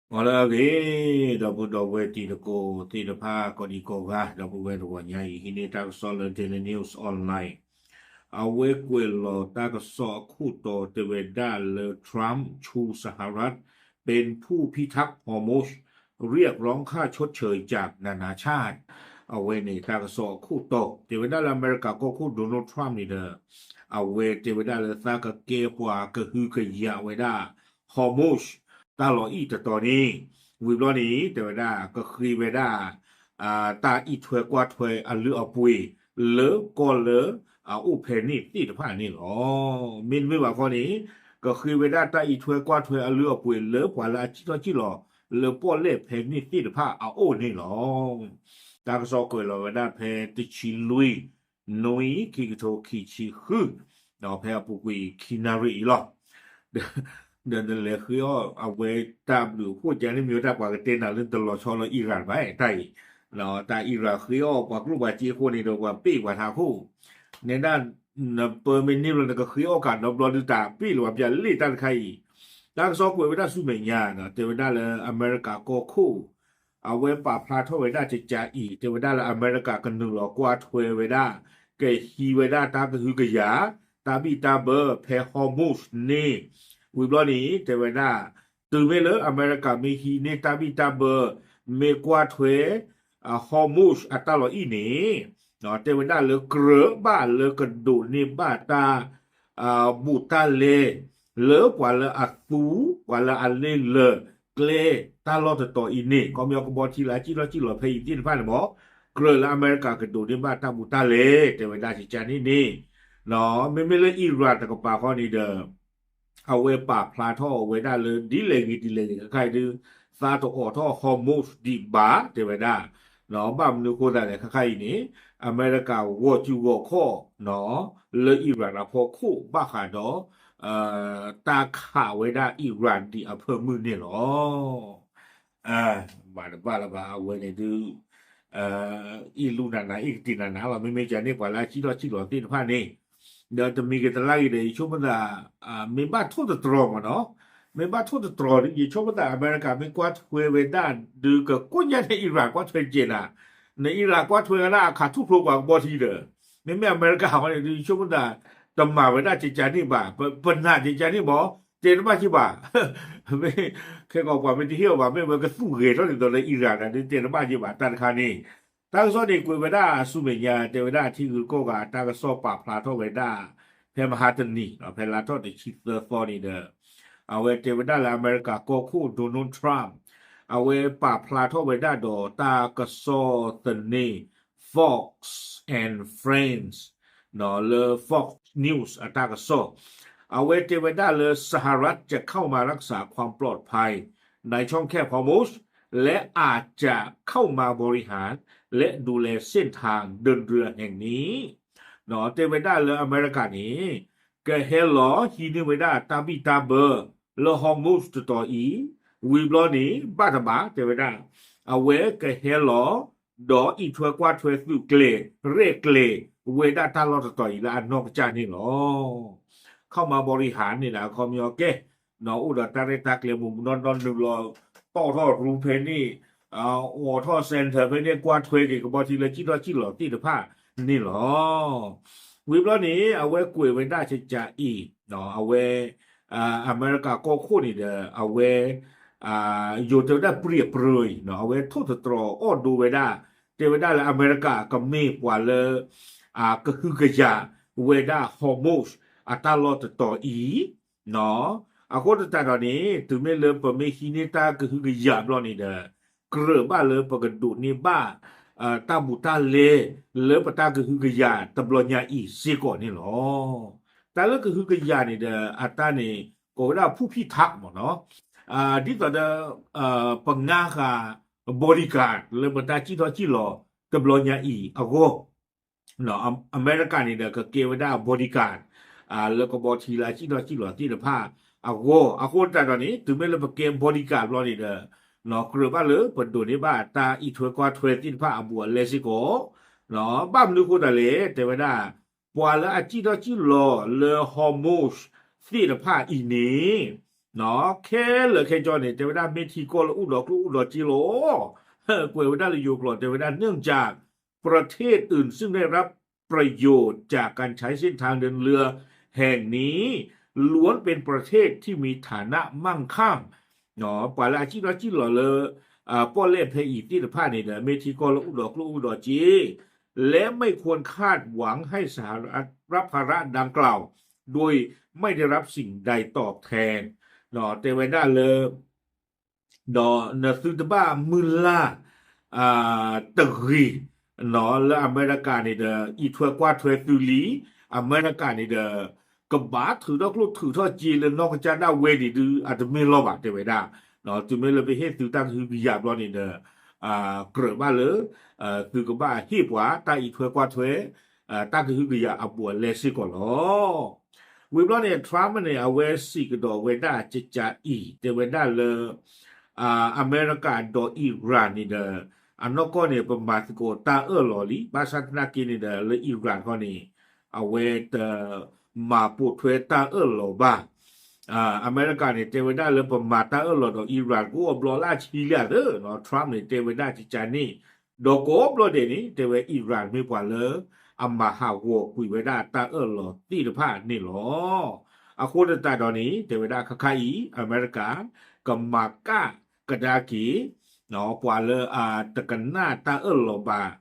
ဂီၤလၢအဂ့ၤ ဒီပုၢ်ဒီဝဲၢ်တံၤသကိးသ့ၣ်တဖၣ် ကိးဒံကိးဂၤ ဒီပုၢ်ဝဲၢ်တဂီၤညါအံၤ ဟံးန့ၢ်တၢ်ကစီၣ်လၢ Daily News Online အဝဲကွဲးလီၤတၢ်ကစီၣ်အခိၣ်တီတဲဝဲဒၣ်လၢ Trump ชูสหรัฐเป็นผู้พิทักษ์ฮอร์มุซ เรียกร้องค่าชดเชยจากนานาชาติ အဝဲန့ၣ်တၢ်ကစီၣ်အခိၣ်တီ တဲဝဲဒၣ်လၢအမဲရကၤကီၢ်ခိၣ် Donald Trump န့ၣ်ဒီး အဝဲတဲဝဲဒၣ်လၢသးကကဲပှၤကဟုကယာ်ဝဲဒၣ် Hormuz တၢ်လီၢ်အံၤတတီၤန့ၣ် ဝံၤဘျီန့ၣ် တဲဝဲဒၣ်ကဃ့ဝဲဒၣ် တၢ်အံးထွဲကွၢ်ထွဲအလုၢ်အပှ့ၤ လၢကီၢ်လၢအအိၣ်ဖဲန့ၣ်သ့ၣ်တဖၣ်န့ၣ်လီၤ. မ့တမ့ၢ်ဘၣ်ခီန့ၣ် ကဃ့ဝဲဒၣ်တၢ်အံးထွဲကွၢ်ထွဲအလုၢ်အပှ့ၤလၢပှၤလၢအစံၣ်ထီၣ်စံၣ်လီၤ လၢပီၣ်လဲၣ်ဖဲန့ၣ်သ့ၣ်တဖၣ်အအိၣ်န့ၣ်လီၤ. တၢ်ကစီၣ်ကွဲးလီၤဝဲဒၣ်ဖဲတဆံလွံၢ် နွံ ခံကထိခံဆံဃု ဒီးဖဲအပူၤကွံာ်ခံနၣ်ရံၣ်အံၤလီၤ. ဒီးနလဲၤဃ့အီၣ်အဝဲတၢ်ဘျုးအဃိ ကန့ၣ်မ့ၢ်ဝဲတၢ်ပှၤကတဲနၤလၢနတလီၤဆီလၢ Iran ဘၣ် တၢ်အံၤ, တၢ် Iran ဃ့အီၣ်ပှၤကျိၣ်ပှၤစ့အဃိန့ၣ်ဒီးပှၤပ့ၢ်ပှၤထးခိၣ်, နဲဒၣ် နပၢမ့ၢ်န့ၢ်ဘျီ နကဃ့အီၣ်ကးဒီးဘျီဒုးတၢ်ပ့ၢ်လၢပှၤပျၢ်လ့ၣ်တၢ်တခါအံၤ, တၢ်ကစီၣ်ကွဲးဝဲဒၣ်ဆူမဲာ်ညါ တဲဝဲဒၣ်လၢအမဲရကၤကီၢ်ခိၣ် အဝဲပာ်ဖျါထီၣ်ဝဲဒၣ်ကကးအံၤ တဲဝဲဒၣ်လၢအမဲရကၤကနုာ်လီၤကွၢ်ထွဲဝဲဒၣ် ကဟံးဝဲဒၣ်တၢ်ကဟုကယာ် တၢ်ဘံၣ်တၢ်ဘၢဖဲ Hormuz န့ၣ်, ဝံၤဘျီန့ၣ် တဲဝဲဒၣ် တုၤမ့ၢ်လၢအမဲရကၤမ့ၢ်ဟံးန့ၢ်တၢ်ဘံၣ်တၢ်ဘၢ မ့ၢ်ကွၢ်ထွဲ Hormuz အတၢ်လီၢ်အံၤန့ၣ် တဲဝဲဒၣ်လၢကြၢးဘၣ်လၢကဒိးန့ၢ်ဘၣ်တၢ် ဘူးတၢ်လဲ လၢပှၤလၢအသူ ပှၤလၢအလ့ၢ်လၢာ်ကျဲတၢ်လီၢ်တတီၤအံၤန့ၣ် ခီပညီကဘီထံလၢအစံၣ်ထီၣ်စံၣ်လီၤဖဲအံၤသ့ၣ်တဖၣ်န့ၣ်မ့ၢ် ကြၢးလၢအမဲရကၤကဒိးန့ၢ်ဘၣ်တၢ်ဘူးတၢ်လဲ တဲဝဲဒၣ်ကကးန့ၣ်န့ၣ်, မ့မ့ၢ်လၢ Iran တကပၤဃီန့ၣ်ဒီး အဝဲပာ်ဖျါထီၣ်ဝဲဒၣ်လၢ ဒ်လဲၣ်ဂ့ၤဒ်လဲၣ်ဂ့ၤ ခဲခါအံၤဒုး သးတအိးထီၣ် Hormuz ဒံးဘၣ် တဲဝဲဒၣ်, ဘၣ်မနုၤအဃိသတးလဲၣ် ခဲခါအံၤန့ၣ် အမဲရကၤဂီၤစုဂီၤခီၣ် လၢ Iran အဖီခိၣ်ဘၣ်ဃးဒီး တၢ်ခးဝဲဒၣ် Iran ဒံးအဖၢမုၢ်န့ၣ်လီၤ. ဘၣ်တဘၣ်လၢၤဘၣ် အဝဲန့ၣ်ဒုး အ့ၣ်လူနးနး အ့ၣ်ကတံာ်နးနးလီၤ မ့မ့ၢ်ကန့ၢ်ပှၤလၢအစံၣ်ထီၣ်စံၣ်လီၤသ့ၣ်တဖၣ်န့ၣ်, ဒီးတမံၤဂ့ၤတလါဂ့ၤဒီး ယဆိကမိၣ်သး မ့ၢ်ဘၣ်ထိၣ်သတြီၤမ့ၢ်နီၤ, မ့ၢ်ဘၣ်ထိၣ်သတြီၤ ယဆိကမိၣ်သးအမဲရကၤမ့ၢ်ကွၢ်ထွဲဝဲဒၣ် ဒုးကကိညါန့ၣ် Iran ကွၢ်ထွဲကဲနၤ, န Iran ကွၢ်ထွဲဝဲဒၣ်အခးထူၣ်ဖျိပှၤကဘီထံဒီး, မ့မ့ၢ်အမဲရကၤဃီန့ၣ်ဒုး ယဆိကမိၣ်သး တမၤဝဲဒၣ်ကကးန့ၣ်ဘၣ်, ပနာ်ကကးန့ၣ်မ့ၢ် တဲတဘၣ်က့ၤဘၣ် မ့ၢ်ခဲကီးပှၤမ့ၢ်တဟ့ၣ်အီၤဘၣ် မ့ၢ်ဝဲကသူၣ်ဂဲၤထီၣ်ဒ်သိးလၢ Iran ဒုးတဲတဘၣ်က့ၤဘၣ် တၢ်တခါန့ၣ်, တၢ်ကစီၣ်န့ၣ်ကွဲးဝဲဒၣ်ဆူမဲာ်ညါ တဲဝဲဒၣ်အထံဂုၤကီၢ်ဂၤ တၢ်ကစီၣ်ပာ်ဖျါထီၣ်ဝဲဒၣ် ဖဲမဟါတနံၤ ဖဲလါထီၣ်တဆံသၢသီန့ၣ်ဒီး အဝဲတဲဝဲဒၣ်လၢအမဲရကၤကီၢ်ခိၣ် Donald Trump အဝဲပာ်ဖျါထီၣ်ဝဲဒၣ်ဒီးတၢ်ကစီၣ်သန့ၤ Fox and Friends လၢ Fox News အတၢ်ကစီၣ်, အဝဲတဲဝဲဒၣ်လၢ สหรัฐจะเข้ามารักษาความปลอดภัยในช่องแคบฮอร์มุซ และอาจจะเข้ามาบริหาร และดูแลเส้นทางเดินเรือแห่งนี้ တဲဝဲဒၣ်လၢအမဲရကၤန့ၣ် ကဟဲလီၤဟံးန့ၢ်ဝဲဒၣ်တၢ်ဘံၣ်တၢ်ဘၢ လၢ Hormuz တတီၤအံၤ, ဝံၤဘျီန့ၣ် ဘၣ်တဘၣ် တဲဝဲဒၣ် အဝဲကဟဲလီၤ ဒီးအံးထွဲကွၢ်ထွဲသုးကျဲၤ ရဲၣ်ကျဲၤဝဲဒၣ်တၢ်လီၢ်တတီၤအံၤလၢအနီၢ်ကစၢ်န့ၣ်လီၤ. ခီမၤဘီရံဟၣ်န့ၣ်ဒီး အခီပညီကဲ အိၣ်ဒီးတၢ်ရဲၣ်တၢ်ကျဲၤမူးမူးနီၢ်နီၢ် နုာ်လီၤတီၣ်ထီၣ်ရူဖဲန့ၣ် အိးထီၣ် center ဖဲန့ၣ် ကွၢ်ထွဲက့ၤကဘီထံလၢစံၣ်ထီၣ်စံၣ်လီၤသ့ၣ်တဖၣ်န့ၣ်လီၤ. ဝံၤဘျီန့ၣ် အဝဲကွဲးဝဲဒၣ်ကကးအံၤ အဝဲ အမဲရကၤကီၢ်ခိၣ်န့ၣ်ဒီး အဝဲ ယိၤတဲဝဲဒၣ် ပြံးပြၢၤ အဝဲထိၣ်သတြီၤအီၣ်ဒိဝဲဒၣ် တဲဝဲဒၣ်လၢအမဲရကၤကမ့ၢ်ပှၤလၢ ကဟုကယာ်ဝဲဒၣ် Hormuz အတၢ်လီၢ်တတီၤအံၤ အဃိသတးဒီးန့ၣ် တုၤမ့ၢ်လၢပမ့ၢ်ဟံးန့ၢ်တၢ်ကဟုကယာ်ဘျီန့ၣ်ဒီး ကြၢးဘၣ်လၢပကဒိးန့ၢ်ဘၣ် တၢ်ဘူးတၢ်လဲ လၢပတၢ်ကဟုကယာ်တဘျီညါအံၤစ့ၢ်ကီးန့ၣ်လီၤ. တၢ်လၢကဟုကယာ်န့ၣ်ဒီး အတၢ်န့ၣ် ကိးဝဲဒၣ် ဖူၣ်ဖံၣ်ထး မ့ၢ်နီၤ, ဒ်သိးဒီး ပငါဃာ် bodyguard လၢပတၢ်စံၣ်ထီၣ်စံၣ်လီၤတဘျီညါအံၤအဂီၢ် အမဲရကၤန့ၣ်ဒီး ကကဲဝဲဒၣ် bodyguard လၢကဘီထံလၢအစံၣ်ထီၣ်စံၣ်လီၤသ့ၣ်တဖၣ်အဂီၢ်, အဃိသတးဒီးန့ၣ် တုၤမ့ၢ်လၢပကဲ bodyguard ဘျီန့ၣ်ဒီး ကြၢးဘၣ်လၢပဒိးန့ၢ်ဘၣ်တၢ်အံးထွဲကွၢ်ထွဲသ့ၣ်တဖၣ်အဘူးအလဲစ့ၢ်ကီး, ဘၣ်မနုၤအဃိသတးလဲၣ် တဲဝဲဒၣ် ပှၤလၢအစံၣ်ထီၣ်စံၣ်လီၤလၢ Hormuz သ့ၣ်တဖၣ်အံၤန့ၣ် ခဲလၢာ်ခဲဆ့န့ၣ် တဲဝဲဒၣ်မ့ၢ်ထံကီၢ်လၢအိၣ်ဒီးကျိၣ်အိၣ်ဒီးစ့လီၤ. ကွဲးဝဲဒၣ်လၢယိၤကျိာ် တဲဝဲဒၣ် เนื่องจากประเทศอื่นซึ่งได้รับประโยชน์จากการใช้เส้นทางเดินเรือแห่งนี้ ล้วนเป็นประเทศที่มีฐานะมั่งคั่ง ပှၤလၢအစံၣ်ထီၣ်စံၣ်လီၤလၢ ပီၣ်လဲၣ်ဖဲအံၤသ့ၣ်တဖၣ်န့ၣ်ဒီး မ့ၢ်ထံကီၢ်လၢအိၣ်ဒီးကျိၣ်အိၣ်ဒီးစ့ และไม่ควรคาดหวังให้สหรัฐรับภาระดังกล่าว โดยไม่ได้รับสิ่งใดตอบแทน တဲဝဲဒၣ်လၢ ဒီးနသုတဘၣ်မုၢ်လၢ် တဂ့ၤ လၢအမဲရကၤန့ၣ်ဒီး အံးထွဲကွၢ်ထွဲသုလံ, အမဲရကၤန့ၣ်ဒီး ကဘၣ်ထုးထီၣ်ကျိၣ်ထုးထီၣ်စ့လၢနီၢ်ကစၢ်ဒၣ်ဝဲဒံးဒုး အတမ့ၢ်လီၤဘၣ် တဲဝဲဒၣ်. တုၤမ့ၢ်လၢပဟ့ၣ်သုတၢ်ကဟုကယာ်ဘျီန့ၣ်ဒီး ကြၢးဘၣ်လၢ သုကဘၣ်ဟ့ၣ်ပှၤတၢ်အံးထွဲကွၢ်ထွဲ တၢ်ကဟုကယာ်အဘူးအလဲစ့ၢ်ကီးလီၤ. ဝံၤဘျီန့ၣ် Trump န့ၣ် အဝဲစံးကဒီးဝဲဒၣ်ကကးအံၤ တဲဝဲဒၣ်လၢ အမဲရကၤဒီး Iran န့ၣ်ဒီး အနီၢ်ကီၢ်န့ၣ် ပမၤသကိးတၢ်အၢၣ်လီၤလံ. ဘၣ်ဆၣ်သနာ်က့န့ၣ်ဒီး လၢ Iran ခီန့ၣ် အဝဲတမၤပိာ်ထွဲတၢ်အၢၣ်လီၤဘၣ်. အမဲရကၤန့ၣ် တဲဝဲဒၣ်လၢပမၤတၢ်အၢၣ်လီၤဒီး Iran ကအိၣ်အဘျီလၢအဆံလံသၢ Trump န့ၣ် တဲဝဲဒၣ်ကကးန့ၣ် ဒီးကိးဘျီဒဲးန့ၣ် တဲဝဲ Iran မ့ၢ်ပှၤလၢ အမၤဟးဂီၤကွံာ်ဝဲဒၣ်တၢ်အၢၣ်လီၤသ့ၣ်တဖၣ်န့ၣ်လီၤ. အဃိသတးဒီးန့ၣ် တဲဝဲဒၣ်ခါခါအံၤ အမဲရကၤ ကမၤကၣ်ကဒါက့ၤ ပှၤလၢအတကနၣ်တၢ်အၢၣ်လီၤဘၣ်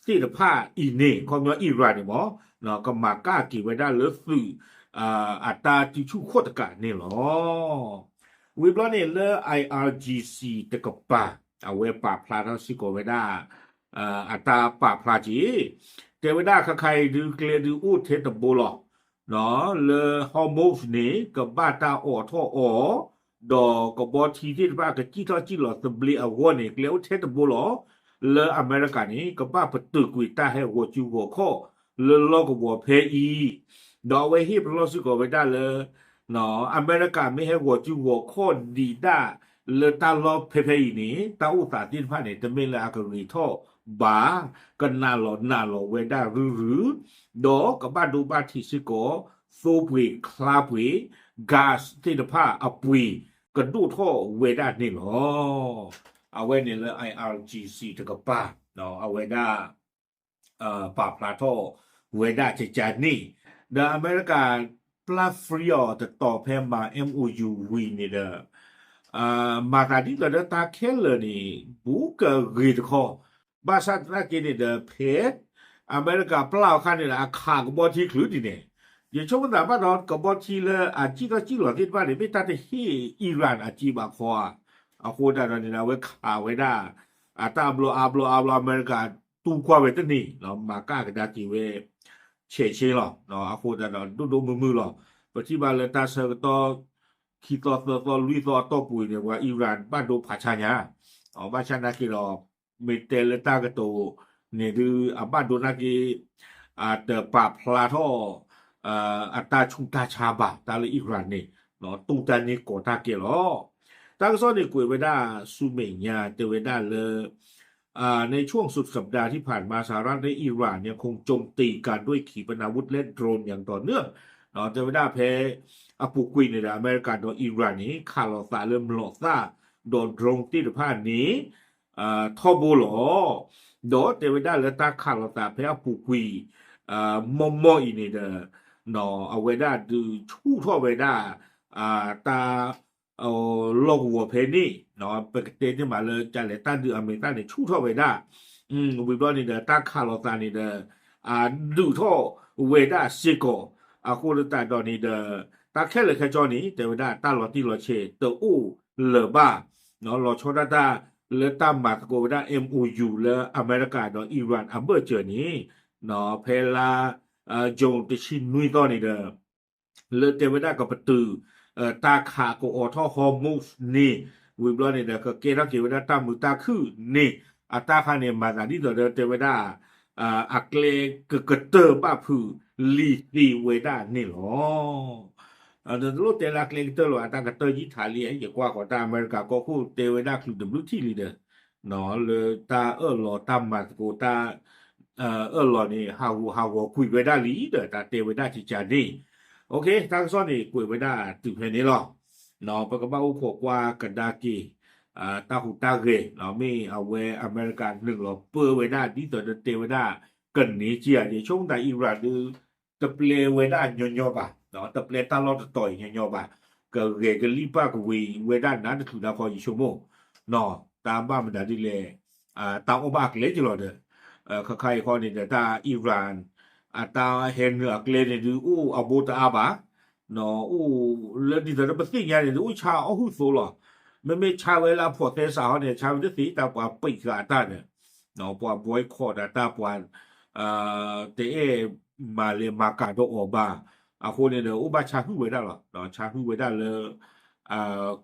သ့ၣ်တဖၣ်အံၤန့ၣ် ခီပညီ Iran န့ၣ်မ့ၢ် ကမၤကၣ်က့ၤဝဲဒၣ်လၢသုး အတၢ်တံၤဆူၣ်ခိၣ်တကးန့ၣ်လီၤ. ဝံၤဘျီန့ၣ်လၢ I R G C တကပၤ အဝဲပာ်ဖျါထီၣ်စ့ၢ်ကီးဝဲဒၣ် အတၢ်ပာ်ဖျါက့ၤ တဲဝဲဒၣ်ခါခါအံၤဒုးကျဲဒုးအိၣ်ထဲတဘိလီၤ. လၢ Hormuz န့ၣ် ကဘၣ်တၢ်အိးထီၣ်အီၤ ဒီးကဘီထံသ့ၣ်တဖၣ်ကစံၣ်ထီၣ်စံၣ်လီၤသဘျ့အဂီၢ်န့ၣ် ကျဲအိၣ်ထဲတဘိလီၤ. လၢအမဲရကၤန့ၣ် ကဘၣ်ပတုာ်ကွံာ်တၢ်ဟဲဂီၤစုဂီၤခီၣ် လၢလီၢ်ကဝီၤဖဲအံၤ ဒီးအဝဲဟ့ၣ်ပလီၢ်စ့ၢ်ကီးဝဲဒၣ်လၢ အမဲရကၤမ့ၢ်ဟဲဂီၤစုဂီၤခီၣ်ဒံးဒၣ်လၢတၢ်လီၢ်ဖဲဖဲအံၤန့ၣ် တၢ်အိၣ်သးသ့ၣ်တဖၣ်န့ၣ် တမ့ၢ်လၢအကဂ့ၤထီၣ်ဘၣ်, ကနးလီၤနးလီၤဝဲဒၣ်ရုၢ်ရုၢ်, ဒီးကဘၣ်ဒိဘၣ်ထံးစ့ၢ်ကီး သိပှ့ၤချါပှ့ၤ gas သ့ၣ်တဖၣ်အပှ့ၤ ကဒိၣ်ထီၣ်ဝဲဒၣ်န့ၣ်လီၤ. အဝဲန့ၣ်လၢ I R G C တကပၤ အဝဲဒၣ် ပာ်ဖျါထီၣ်ဝဲဒၣ်ကကန့ၣ်, ဒီးအမဲရကၤ ပျၢ် free အီၤတတီၤဖဲမၤ M O U ဝံၤန့ၣ်ဒီး မၤသးဒ်သိးဒီးတၢ်ခဲလၢာ်န့ၣ် ဘူးကဂ့ၤတခီ, ဘၣ်ဆၣ်သနာ်က့န့ၣ်ဒီး ဖဲအမဲရကၤပျၢ်အခါန့ၣ်ဒီး အခးကဘီထံချုးဒ်န့ၣ်, ယဆိကမိၣ်သးဘၣ်ဒီးကဘီထံလၢအစံၣ်ထီၣ်စံၣ်လီၤသ့ၣ်တဖၣ်န့ၣ် မ့ၢ်တၢ်တဟ့ၣ် Iran အစ့ဘၣ်ခီဧါ, အဃိသတးဒီးန့ၣ်ဒီး အဝဲခးဝဲဒၣ် အတၢ်အဘျီအါဘျီအါဘျီ အမဲရကၤတူၢ်ကွၢ်ဝဲတန့ၢ် မၤကၣ်ကဒါက့ၤဝဲ ဆဲးဆ့လီၤ. အဃိသတးဒီး ဒိၣ်ဒိၣ်မုၢ်မုၢ်လီၤ. ပထံၣ်ဘၣ်လၢတၢ်ဆၢကတီၢ် ခံသီသၢသီလွံၢ်သီအတီၢ်ပူၤအံၤန့ၣ် ပှၤ Iran ဘၣ်ဒိဖးဆါညါ, ဘၣ်ဆၣ်သနာ်က့ဒီး မ့ၢ်တဲလၢတၢ်ကတိၤန့ၣ်ဒုး အဘၣ်ဒိသနာ်က့ အတပာ်ဖျါထီၣ် အတၢ်ဆူးတၢ်ဆါဘၣ် တၢ်လၢ Iran န့ၣ် တူၢ်တၢ်န့ၢ်ကီၤတၢ်ကဲလီၤ. တၢ်ကစီၣ်န့ၣ်ကွဲးဝဲဒၣ်ဆူမဲာ်ညါ တဲဝဲဒၣ်လၢ ในช่วงสุดสัปดาห์ที่ผ่านมา สหรัฐและอิหร่านยังคงโจมตีกันด้วยขีปนาวุธและโดรนอย่างต่อเนื่อง တဲဝဲဒၣ်ဖဲ အပူၤကွံာ်န့ၣ်ဒီး အမဲရကၤဒီး Iran န့ၣ် ခးလိာ်သးလၢမျိာ်သၣ် ဒီး drone သ့ၣ်တဖၣ်န့ၣ် ထီဘိလီၤ. ဒီးတဲဝဲဒၣ်လၢတၢ်ခးလိာ်သးဖဲအပူၤကွံာ် မီၢ်မီၢ်အံၤန့ၣ်ဒီး အဝဲဒၣ်ဒုးဆူၣ်ထီၣ်ဝဲဒၣ် တၢ် လီၢ်ကဝီၤဖဲန့ၣ် ပကတဲန့ၢ်မးလၢကလဲၤတၢ်ဒုးအမဲာ်သၣ်န့ၣ် ဆူၣ်ထီၣ်ဝဲဒၣ် ဝံၤဘျီန့ၣ်ဒီး တၢ်ခးလိာ်သးန့ၣ်ဒီး အဒုးထီၣ်ဝဲဒၣ်စ့ၢ်ကီး အဃိသတးဒီးန့ၣ်ဒီး တၢ်ခဲလၢာ်ခဲဆ့န့ၣ် တဲဝဲဒၣ်တၢ်လီၤတံၢ်လီၤဆဲးတအိၣ်လၢၤဘၣ် လီၤဆီဒၣ်တၢ်လၢတၢ်မၤသကိးဝဲဒၣ် M O U လၢအမဲရကၤဒီး Iran အဘၢၣ်စၢၤန့ၣ် ဖဲလါ June တဆံနွံသီန့ၣ်ဒီး လၢတဲဝဲဒၣ်ကပတုာ် တၢ်ခးကအိးထီၣ် Hormuz န့ၣ် ဝံၤဘျီန့ၣ်ဒီး ကကဲထီၣ်က့ၤဝဲဒၣ်တၢ်မုာ်တၢ်ခုၣ်န့ၣ် အတၢ်ခါန့ၣ် မၤသးဒ်သိးဒီးတဲဝဲဒၣ် အကျဲကကတၢၢ်ဘၣ်ဖုးလံာ်သ့ဝဲဒၣ်န့ၣ်လီၤ. တလိၣ်တဲလၢအကျဲကတၢၢ်လီၤ အတၢ်ကတၢၢ်ယံာ်ထးလံ ယကွၢ်ဃီၤတၢ်အမဲရကၤကီၢ်ခိၣ်တဲဝဲဒၣ်ချုးတဘျုးထံၣ်လံဒီး လၢတၢ်အၢၣ်လီၤတၢ်မၤသကိးတၢ် အၢၣ်လီၤန့ၣ် ဟးဂူာ်ဟးဂီၤကွံာ်ဝဲဒၣ်လံဒီး တၢ်တဲဝဲဒၣ်ကကန့ၣ် တၢ်ကစီၣ်န့ၣ် ကွဲးဝဲဒၣ်တုၤဖဲန့ၣ်လီၤ. ပကဘၣ်အိၣ်ခိးကွၢ်ကဒါက့ၤ တၢ်ဟူးတၢ်ဂဲၤ မ့ၢ်အဝဲအမဲရကၤနုာ်လီၤပၢဝဲဒၣ် ဒ်သိးဒီးတဲဝဲဒၣ် ကန့ၢ်က့ၤဧါ ယဆိကမိၣ်တၢ်အံရၣ်ဒုး တပျဲဝဲဒၣ်ညီညီဘၣ်, တပျဲတၢ်လီၢ်တတီၤအံၤညီညီဘၣ်, ကဂဲၤကလံၣ်ပၣ်ကဝ့ၤဝဲဒၣ်နးတချုးနါခီယဆိကမိၣ်, တၢ်ဘၣ်မနုၤဒ်လဲၣ်, တၢ်အီၣ်ဘၣ်အကျဲက့ၤလီၤဒီး, ခါခါအံၤဃီန့ၣ်ဒီး တၢ်အံရၣ် အတၢ်ဟဲနုာ်အကျဲန့ၣ်ဒုး အိၣ်အဘိတအါဘၣ်, အိၣ်လၢဒ်သိးဒီးပသ့ၣ်ညါန့ၣ်ဒုး အိၣ်ဆါအီၣ်ဟုၣ်သိးလီၤ, မ့မ့ၢ်ဆါဝဲလၢအဖိးသဲစးဟီန့ၣ် ဆါဝဲတသ့ တၢ်ပှၤပံးဃာ်အတၢ်ဒီး ပှၤ boycott ဒီးတၢ်ပှၤ တအဲၣ်မၤလဲၤမၤကၤဒီးအီၤဘၣ်, အဃိန့ၣ်ဒီး အိၣ်ဘၣ်ဆါဟုၣ်ဝဲဒၣ်လီၤ, ဆါဟုၣ်ဝဲဒၣ်လၢ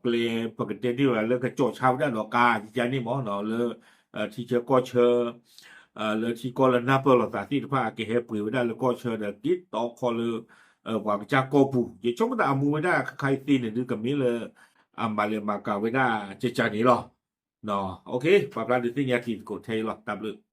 ကျဲ ပကတဲန့ၢ်ဝဲဒၣ်လၢကကၠီၣ်ဆါဝဲဒၣ်ဒီးကါယကါန့ၣ်မ့ၢ်နီၤ လၢ ထံဆၢကီၢ်ဆၢ လၢထံကီၢ်လၢနၢ်ပၢၢ်လိာ်သးသ့ၣ်တဖၣ် ကဟဲပှ့ၤဝဲဒၣ်လၢကီၢ်ဆၢဒီး က့တီခီလၢ ပှၤကစၢ်ကီၢ်ပူၤ, ယဆိကမိၣ်တၢ်အမူဝဲဒၣ်ခါခါအံၤသ့န့ၣ်ဒုး ကမ့ၢ်လၢ အမၤလဲၤမၤကၤဝဲဒၣ်ကကါန့ၣ်လီၤ. ပာ်ဖျါဒုးသ့ၣ်ညါတံၤသကိးထဲအံၤလီၤ. တၢ်ဘျုး